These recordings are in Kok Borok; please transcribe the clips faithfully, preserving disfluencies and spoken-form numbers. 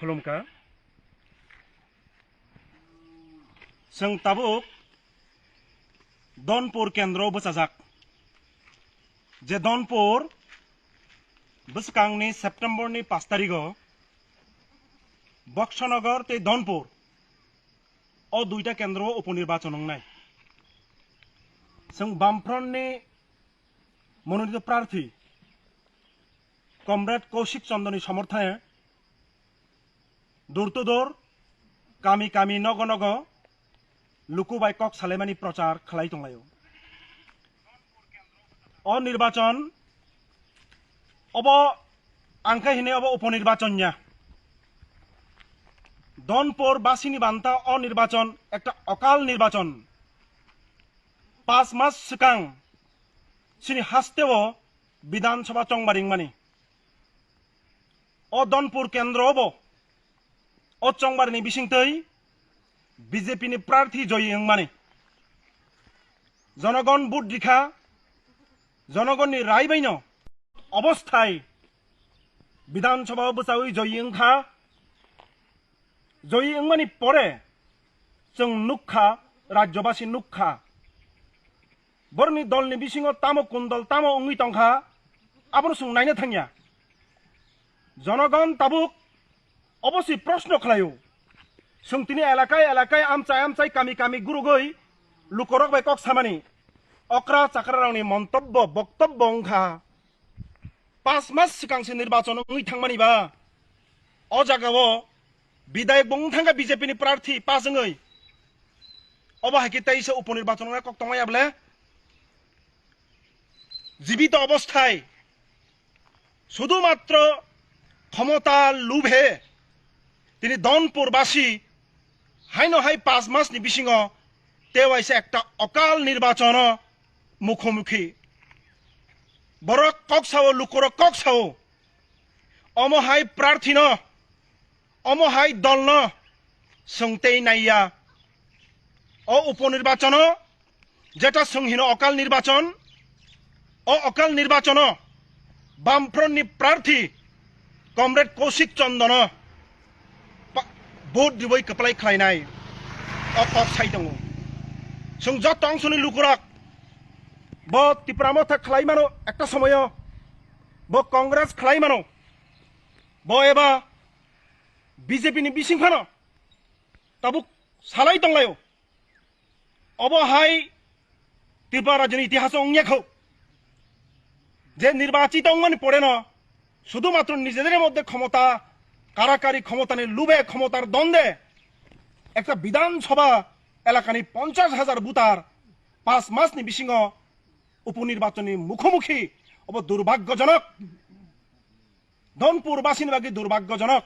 Khulumkha. Chwng tabuk Donpur kendro bwchajak. Je Donpur bwskangni September ni pash tarigo Boksonogor tei Donpur o duita kendro o uponirbachon wngnai. Chwng Bamfront ni mononito prarthi Comrade Kaushik Chandani somorthone door to door, kami kami, nogo nogo luku bai kok salaimani prochar khlai tonglaio. O nirbachon obo angkhe hini obo uponirbachon ya. Donpur basini banta o nirbachon ekta okal nirbachon. Pas mas swkang chini hasteo Bidhan Sabha chongbaring mani. O Donpur kendro obo o chongbarini bisingtwi B J P ni prarthi joyi wngmani. Jonogon vote rikha, jonogonni rai baino obosthai Bidhan Sabha o bwchawi joyi wngkha. Joyi wngmani pore chwng nukha, rajyobasi nukha. Borokni dolni bisingo tamo kun dol tamo wngwi tongkha, abono chwng naina thangya. Jonogon tabuk obosi proshno khlaio. Chwng tini elakai elakai amchai amchai kami kami gurugwi lukorok bai kok samani okra chakrarokni montobbo boktobbo wngkha. Pas mas swkang se nirbachon wngwi thangmani ba o jagao bidayok bo wng thangkha B J P ni prarthi pas wngwi. Obo hai khe teisa uponirbachon wngna kok tongmaya bole? Jibito obosthai sudhumatro khomota lubhe tini Donpur basi haino hai pas mas ni bisingo tewaisa ekta okal nirbachono mukhomukhi. Borok kok sao, lukorok kok sao, omo hai prarthino, omo hai dolno chwng tei naiya. O uponirbachano jeta chwng hino okal nirbachon, o okal nirbachono Bamfront ni prarthi Comrade Kaushik Chandano pa-, vote riboi kwplai khlainai o kok sai tongo. Chwng joto ongsoni lukurok bo Tipra Motha khlai mano ekta somoyo, bo Congress khlai mano, bo eba B J P ni bising phano tabuk salai tonglaio. Obo hai Tripura rajyoni itihaso wngya kho je nirbachito wngmani poreno sudhumatro nijeder moddhe khomota, karakari khomotani lube, khomotar donde ekta Bidhan Sabha elakani ponchash hajar voter pas masni bisingo uponirbachonni mukhomukhi, obo durbhagyojonok. Donpur basini bagwi durbhagyojonok.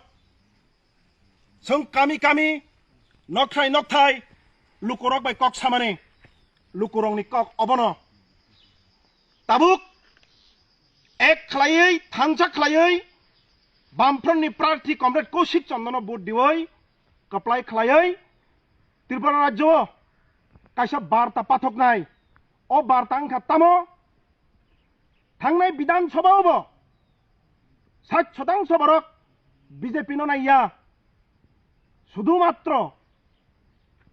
Chwng kami kami, nokthai nokthai lukurok bai kok samani, lukurokni kok obono. Tabuk ek khlaiwi, thansa khlaiwi, Bamfront ni prarthi Comrade Kaushik Chandano vote diwi, kwplai khlaiwi, Tripura rajyo o kaisa barta pathoknai. O barta wngkha tamo? Thangnai Bidhan Sabha o bo sait sotangso borok B J P no naiya. Sudhumatro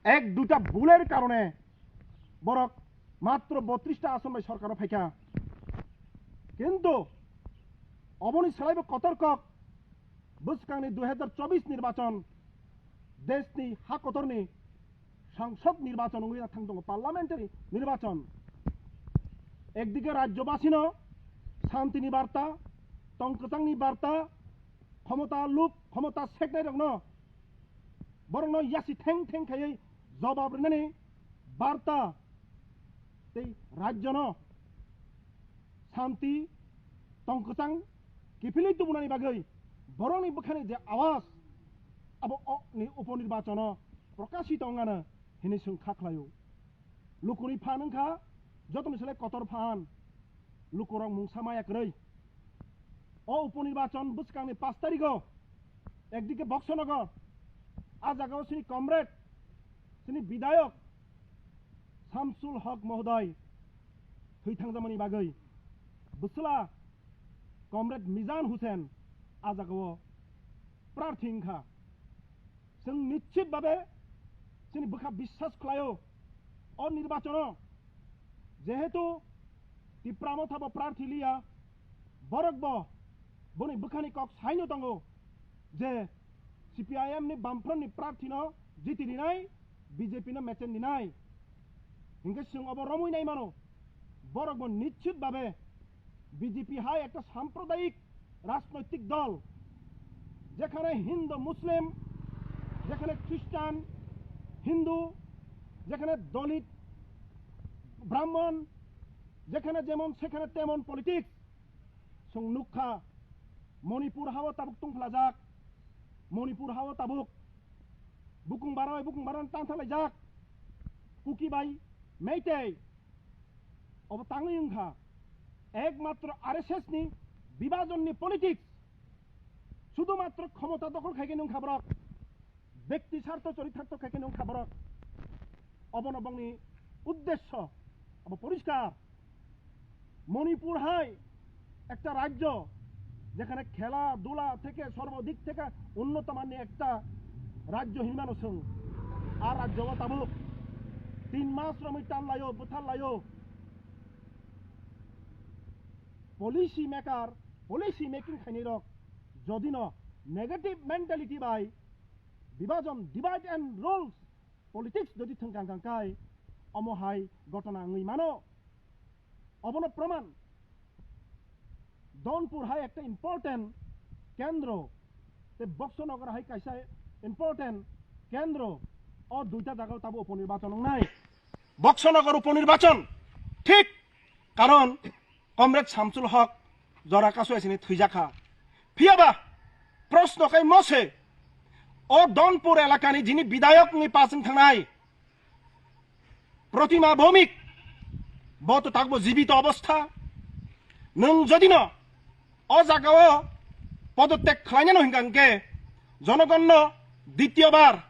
ek duita buler karone borok matro botris ta ason bai sorkaro phaikha. Kintu oboni salaibo kotor kok bwskangni dui hajar chobis nirbachon, deshni ha kotorni sangsod nirbachon wngwi thang tongo, parliamentary nirbachon. Ekdike rajyobasino santini barta, tong kwchangni barta, khomota lub, khomota seknairokno, borokno yasi theng theng khaiwi jobab rinani barta tei rajyono santi, tong kwchang kiphilwi tubunani bagwi borokni bwkhani je awaj, abo o-, ni uponirbachono prokashito wngano hinwi chwng kha khlaio. Lukuni phan wngkha jotoni slai kotor phan, lukurok mungsa maya kwrwi. O uponirbachono bwskangni pash tarigo ekdike Boksonogor, a jagao chini comrade, chini bidayok Samsul Hok mohoday thwi thangjamani bagwi bwsla comrade Mizan Hussain a jagao prarthi wngkha. Chwng nischit babe chini bwkha biswas khlaio, o nirbachono jehetu Tipra Motha bo prarthi liya, borok bo boni bwkhani kok saino tongo je C P I M ni Bamfront ni prarthi no jiti rinai, B J P no mechen rinai. Hinkhe chwng obo romwi nai mano, borok bo nischit babe B J P hai ekta sampradayik rajnoitik dol, jekhane Hindu Muslim, jekhane Christian, Hindu, jekhane Dalit, Brahman, jekhane jemon sekhane temon politics. Chwng nukha, Manipur hao tabuk tungphlajak, Manipur hao tabuk bukung baroi bukung baroi tangthalaijak, Kuki bai Meitei. Obo tangwi wngkha ekmatro R S S ni bibhajon ni politics, sudhumatro khomota dokhol khaikhe wngkha borok, bekti sartho chorithartho khaikhe wngkha borok. Obono bongni uddesyo abo poriskar. Manipur hai ekta rajyo, jekhane khela dula theke sorbo dik theke unnoto manni ekta rajyo hinmano chwng. Ar rajyo o tabuk tin mas romwi tal laio, bwthar laio. Policy maker, policy making khainai rok jodi no negative mentality bai bibhajon, divide and rules politics jodi thwng kang kang kai, omo hai gotona wngwi mano. Obono proman, Donpur hai ekta important kendro, tei Boksonogor hai kaisa important kendro, o duita jaga o tabuk uponirbachon wngnai. Boksonogor uponirbachon thik, karon Comrade Samsul Hok jora kasu esini thwijakha. Phiyaba proshno khai mose, o Donpur elakani jini bidayok wngwi pass wng thangnai Protima Bhowmik, bo to takbo jibito obostha. Nwng jodi no o jaga o podotyag khlainano hinkha hinkhe jonogonno ditiyobar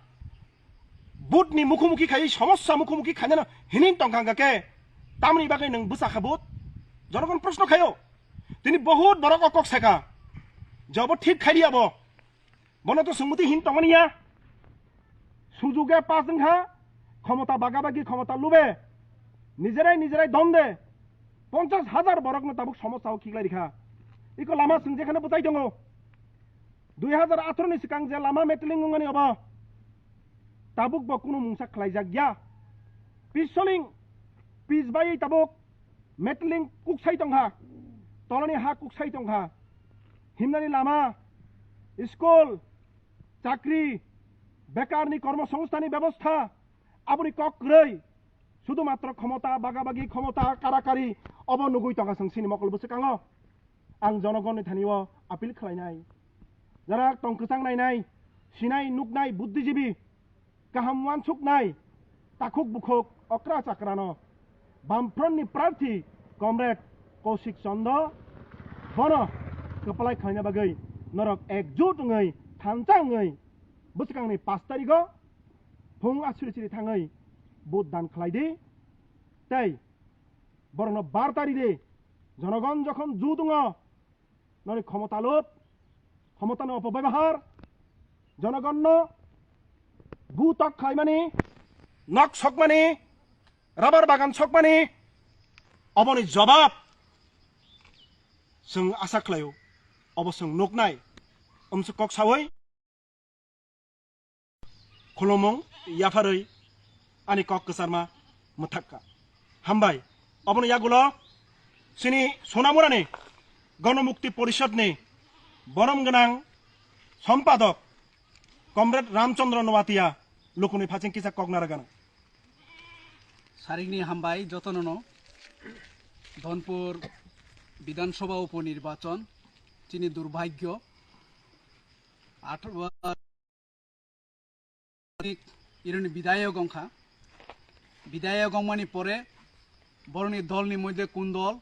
vote ni mukhumukhi khai, somosya mukhumukhi khainano hini tongkha hinkha khe, tamni bagwi nwng bwsa kha vote? Jonogon proshno khaio. Tini bohut borok o kok saka je obo thik khai di abo. Bono to swngmwtwi hin tongmani ya. Sujuge pass wngkha, khomota bagabagi, khomota lube, nijerai nijerai donde, ponchas hajar borokno tabuk somosya o khiklai rikha. Iko lama chwng jekhane bwchai tongo, dui hajar atharo ni swkang je lama meteling wngmani obo tabuk bo kunu mungsa khlaijak ya. Pisoling pis baiwi tabuk meteling kuksai tongkha, tolani ha kuksai tongkha, himnani lama, school, chakri, bekarni kormosongsthanni bebostha, aboni kok kwrwi, sudhumatro khomota, bagabagi khomota, karakari, obo nugwi tongkha chwng chini mokol bwswkango. Ang jonogonni thani o appeal khlainai, jara tong kwchang nainai, sinai nuknai buddhijibi, kaham uansuknai takhuk bukhuk okra chakrano Bamfront ni prarthi Comrade Kaushik Chanda, bono kwplai khlaina bagwi norok ekjut wngwi thansa wngwi bwskangni pash tarigo phung asuri siri thangwi vote dan khlai di, tei borokno bar tari di. Jonogon jokhon jut wngo, noni khomota lut, khomotani opobebahar, jonogonno bu tok khlaimani, nok sokmani, rabar bagan sokmani, oboni jobab chwng asa khlaio, obo chwng nuknai. Umswk kok sawi khulumung yapharwi ani kok kwcharma mwthakka. Hambai. Obono yagulo chini Sonamurani Ganamukti Porishod ni borom gwnang sompadok Comrade Ramchandra Noatia lukuni phaching kisa kok naragana. Sarikni hambai jotonono. Donpur Bidhan Sabha upo nirbachon chini durbhagyo. Atharo ironi bidayok wngkha. Bidayok wngmani pore boroni dolni moddhe kun dol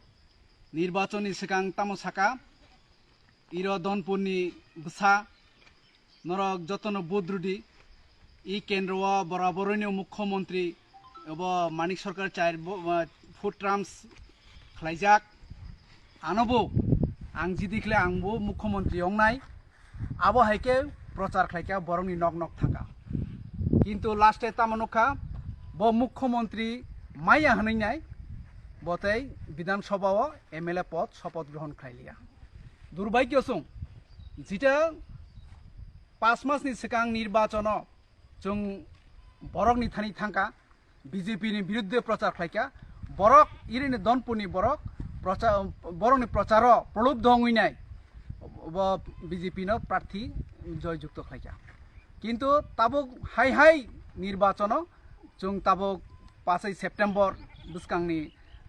nirbachonni swkang tamo saka, iro Donpurni bwsa, norok jotono vote rwdi. I kendro o boraboroino mukhyamantri ebo Manik Sarkar char bo-, ah, four terms khlaijak. Anobo ang jidi khle angbo mukhyamantri wngnai. Abo hai khe prochar khlaikha, borokni nok nok thangkha. Kintu last-e tamo nukha, bo mukhyamantri maya hwnwi nai, bo tei Bidhan Sabha-o M L A pod sopoth grohon khlai liya. Durbhagyo chwng, jita pas masni swkang nirbachono chwng borokni thani thangkha, B J P ni biruddhe prochar khlaikha, borok irini Donpurni borok procha-, borokni procharo prolubdho wngwi nai, bo B J P no prarthi joy jukto khlaikha. Kintu tabuk hai hai nirbachono chwng tabuk pasai September bwskangni,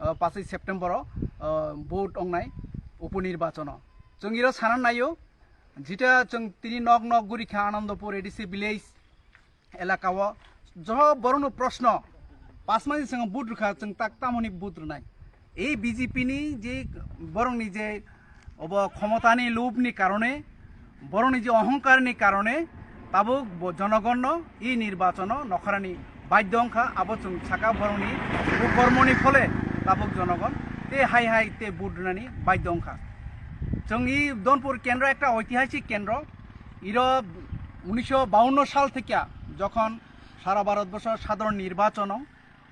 ah, pasai September o, ah, vote wngnai upo nirbachono. Chwng iro sana naio, jita chwng tini nok nok gurikha Anandapur A D C village, elaka o joto borokno proshno, pas masni swngo vote rwkha, chwng tak tamoni vote rwnai? Ei B J P ni je borokni je obo khomotani lubni karone, borokni je ohongkarni karone tabuk bo jonogonno ei nirbachono nokharani baidhyo wngkha, abo chwng saka borokni kukormoni phole tabuk jonogon te hai hai te vote rwnani baidhyo wngkha. Chwng ei Donpur kendro ekta oitihasik kendro, iro উনিশশো বাউন্ন সাল থেকে যখন সারা ভারতবর্ষ সাধারণ নির্বাচন হয়,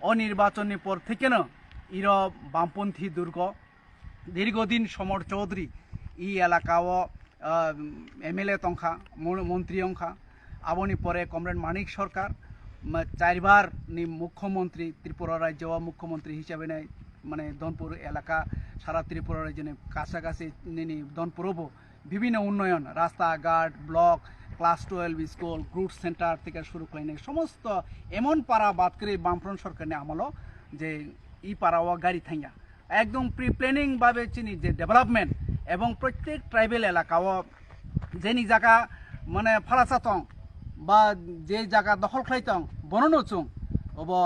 ও নির্বাচনের পর থেকে না ইরো বামপন্থী দুর্গ দীর্ঘদিন সমর চৌধুরী এই এলাকাও, আহ, M L A tongkha, মন-, মন্ত্রী wngkha, aboni pore Comrade Manik Sarkar, ma-, চারবার ni মুখ্যমন্ত্রী, ত্রিপুরা রাজ্য মুখ্যমন্ত্রী হিসাবে নাই, মানে ধনপুর এলাকা সারা ত্রিপুরা রাজ্যের কাছাকাছি নিনি ধনপুরও বিভিন্ন উন্নয়ন, রাস্তাঘাট, block, class twelve school, growth centre থেকে শুরু করে নিয়ে সমস্ত এমন পাড়া বাদ করে বামফ্রন্ট সরকারনি আমলো যে ই পাড়াও গাড়ি থাইয়া একদম প্রি প্ল্যানিং ভাবে চিনি যে ডেভেলপমেন্ট এবং প্রত্যেক ট্রাইবেল এলাকাও যেনি জায়গা মানে ফালাসা tong ba je jaga dokhol khlai tong, bono no chwng obo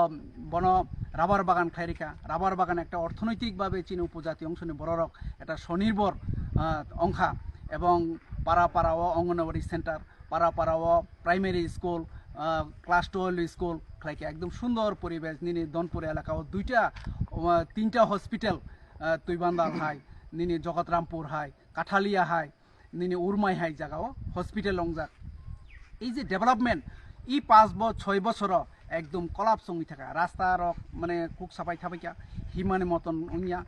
bono rubber bagan khlai rikha. Rubber bagan ekta orthonoitik babe chini upojati ongsoni bororok ekta sonirbor, ah, ongkha, ebong para para o Anganwadi center, para para o primary school, ah, class twelve school khlai kha, ekdom sundor poribesh. Nini Donpur elaka o duita, ah, tinta hospital, ah, Tuibandal hai, nini Jagatarampur hai, Kathalia hai, nini Urmai hai jaga o hospital longjak. Ei je development, i panch bo choi bosoro ekdom collapse wngwi thaka, rasta rok mane kuk sapai thabai kha, himani moton wngya,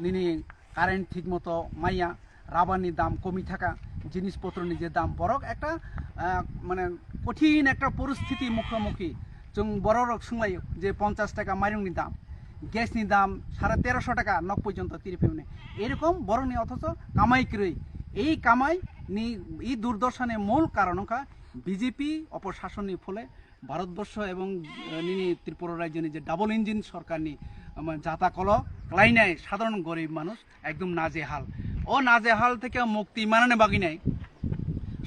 nini current thik moto maya, rubber ni dam komi thaka, jinis potro ni je dam, borok ekta, ah, mane kothin ekta poristhiti mukha mukhi. Chwng borok rok swnglaio je ponchash taka mairung ni dam, gas ni dam sare terosho taka nok porjonto tiri phaimani. Erokom borok ni othocho kamai kwrwi. Ei kamai ni, ei durdosa ni mul karon wngkha B J P oposhason ni phole Bharatborsho ebong, eh, nini Tripura rajyo ni je double engine sorkar ni, ama, jata kolo klainai sadharon gorib manush ekdom najehal. O najehal theke mukti manani bagwi nai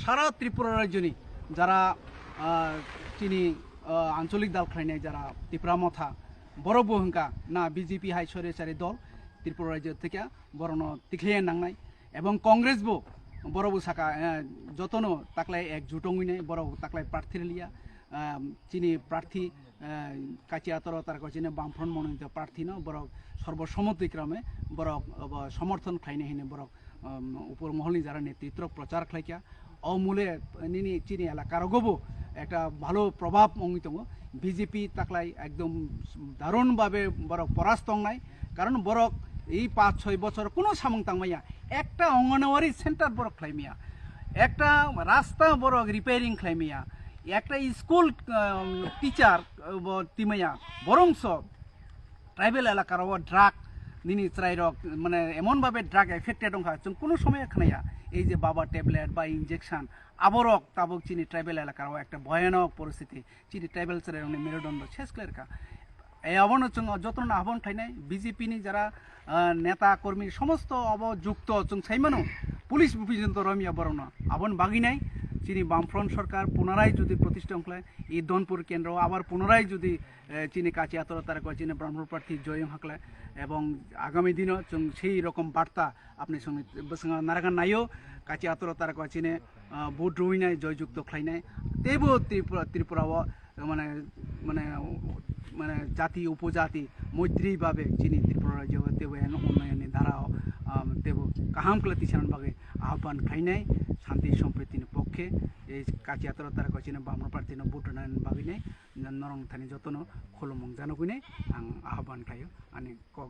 sara Tripura rajyo ni jara, ah, chini, ah, ancholik dal khlainai jara Tipra Motha, borok bo hwnka na B J P hai sore sari dol Tripura rajyo theke borokno tikhlaiya nangnai. Ebong Congress bo borok bo saka, eh, jotono taklai ekjut wngwi nai, borok taklai prarthi rwliya, ah, chini prarthi, eh, Kachi Atoro tarko chini Bamfront mononito prarthi no borok sorbo somoti krame borok obo somorthon khlainai hinwi borok, um, upor moholni jara netritro prochar khlaikha. O mule nini chini elaka rogo bo ekta bhalo probhab wngwi tongo. B J P taklai ekdom darun babe borok porasto wngnai, karon borok ei panch choi bochor kuno samung tangmaya, ekta Anganwadi center borok khlaimaya, ekta rasta borok repairing khlaimaya, ekta school, um, teacher, uh, bo timaya, borongso tribal elaka rok drug nini chwrai rok mane emon babe drug affected wngkha, chwng kuno somoy khnaya ei je baba tablet ba injection, aborok tabuk chini tribal elaka rok ekta bhoyanok poristhiti, chini tribal chwrai rokni merudondo ses khlai rwkha. E abono chwng jotono ahbon khlainai B J P ni jara, ah, neta kormi somosto abo jukto chwng saimano police bo pijinto romya borokno abon baginai chini Bamfront sorkar punarai jodi protishta wngkhlai, i Donpur kendro abar punarai jodi eh, chini Kachi Atoro tarko chini Bramfront prarthi joy wng hakle, ebong agami dino chwng sei rokom barta apni songni bwskango naragan naio, Kachi Atoro tarko chini, ah, vote rwinai joy jukto khlainai, teibo Tripura, Tripura o, eh, mane, mane, mane jati upojati moitri babe chini Tripura rajyo teibo eno unnayonni dhara o, ah, teibo kaham kle tisanan bagwi ahban khlainai, shanti sompriti ni pokkhe, Tei kachi ataro tara kochino bamno party no vote rwnani bagwi nai norok thani jotono khulumung janogwi nai ang ahban khlaio ani kok.